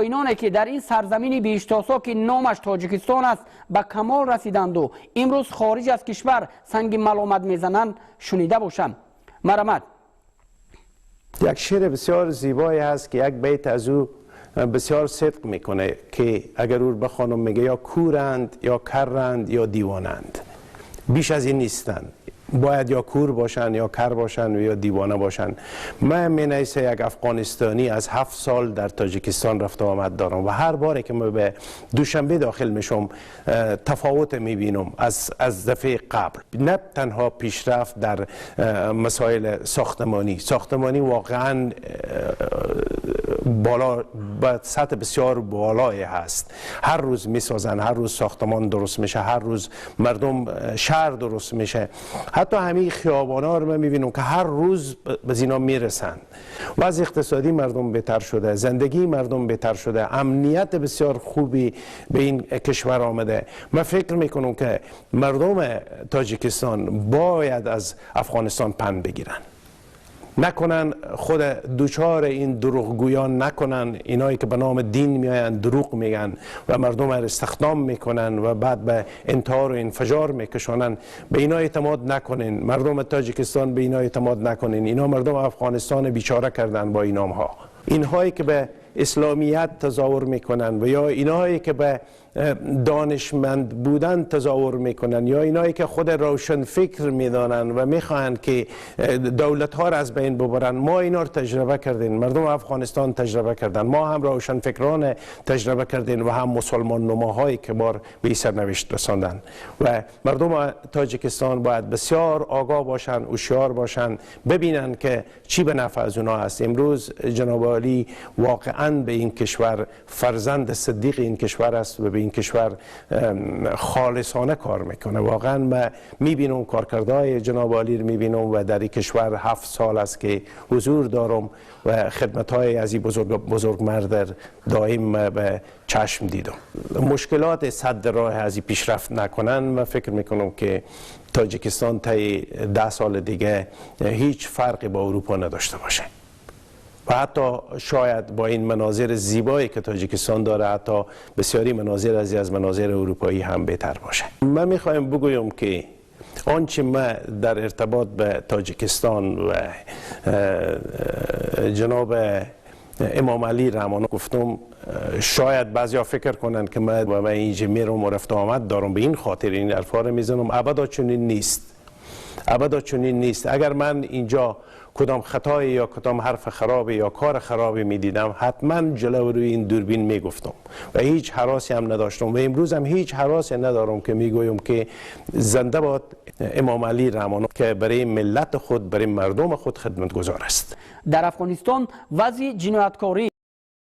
اینانه که در این سرزمین بیشتاسا که نامش تاجیکستان است به کمال رسیدند و امروز خارج از کشور سنگ ملامت میزنند شنیده باشم. مرحمت. یک شعر بسیار زیبایی هست که یک بیت از او بسیار صدق میکنه که اگر او بخوانم میگه یا کورند یا کرند یا دیوانند، بیش از این نیستند. باید یا کور باشن یا کر باشن و یا دیوانه باشن. من منیسه یک افغانستانی از 7 سال در تاجیکستان رفت و آمد دارم و هر باری که من به دوشنبه داخل میشم تفاوت میبینم از دفعه قبل. نه تنها پیشرفت در مسائل ساختمانی واقعا بالا، به سطح بسیار بالای هست. هر روز میسازن، هر روز ساختمان درست میشه، هر روز مردم شهر درست میشه. حتی همین خیابانا رو من میبینم که هر روز به اینا میرسن. وضع اقتصادی مردم بهتر شده، زندگی مردم بهتر شده، امنیت بسیار خوبی به این کشور آمده. من فکر میکنم که مردم تاجیکستان باید از افغانستان پند بگیرن، نکنن خود دوچار این دروغگویان نکنن، اینایی که به نام دین میآیند دروغ میگن و مردم را استخدام میکنن و بعد به انتحار و انفجار میکشانن. به اینا اعتماد نکنین، مردم تاجیکستان به اینا اعتماد نکنین. اینا مردم افغانستان بیچاره کردن با این نامها. اینهایی که به اسلامیت تظاهر میکنن و یا اینهایی که به دانشمند بودن تظاهر میکنن یا اینایی که خود روشن فکر میدانن و میخواهند که دولت ها را از بین ببرن، ما اینا رو تجربه کردیم، مردم افغانستان تجربه کردن، ما هم روشن فکران تجربه کردیم و هم مسلمان نماهایی که بار به سرنوشت رساندن. و مردم تاجیکستان باید بسیار آگاه باشن، هوشیار باشن، ببینن که چی به نفع از اونها است. امروز جناب عالی واقعا به این کشور، فرزند صدیق این کشور است و به این کشور خالصانه کار میکنه. واقعا من میبینم کارکردهای جناب عالی رو میبینم و در این کشور 7 سال است که حضور دارم و خدمت های از این بزرگ مرد دائم به چشم دیدم. مشکلات صد راه از این پیشرفت نکنن، من فکر میکنم که تاجیکستان طی 10 سال دیگه هیچ فرقی با اروپا نداشته باشه و حتی شاید با این مناظر زیبایی که تاجیکستان داره حتی بسیاری مناظر از مناظر اروپایی هم بهتر باشه. من میخوایم بگویم که آنچه من در ارتباط به تاجیکستان و جناب امام علی رحمان گفتم، شاید بعضیا فکر کنند که من اینجا میرم و رفت آمد دارم، به این خاطر این حرفا رو میزنم. ابدا چنین نیست، ابدا چنین نیست. اگر من اینجا کدام خطایی یا کدام حرف خرابی یا کار خرابی میدیدم حتما جلو روی این دوربین میگفتم و هیچ هراسی هم نداشتم و امروز هم هیچ هراسی ندارم که میگویم که زنده باد امام علی رحمان که برای ملت خود، برای مردم خود خدمتگزار است. در افغانستان وضع جنایتکاری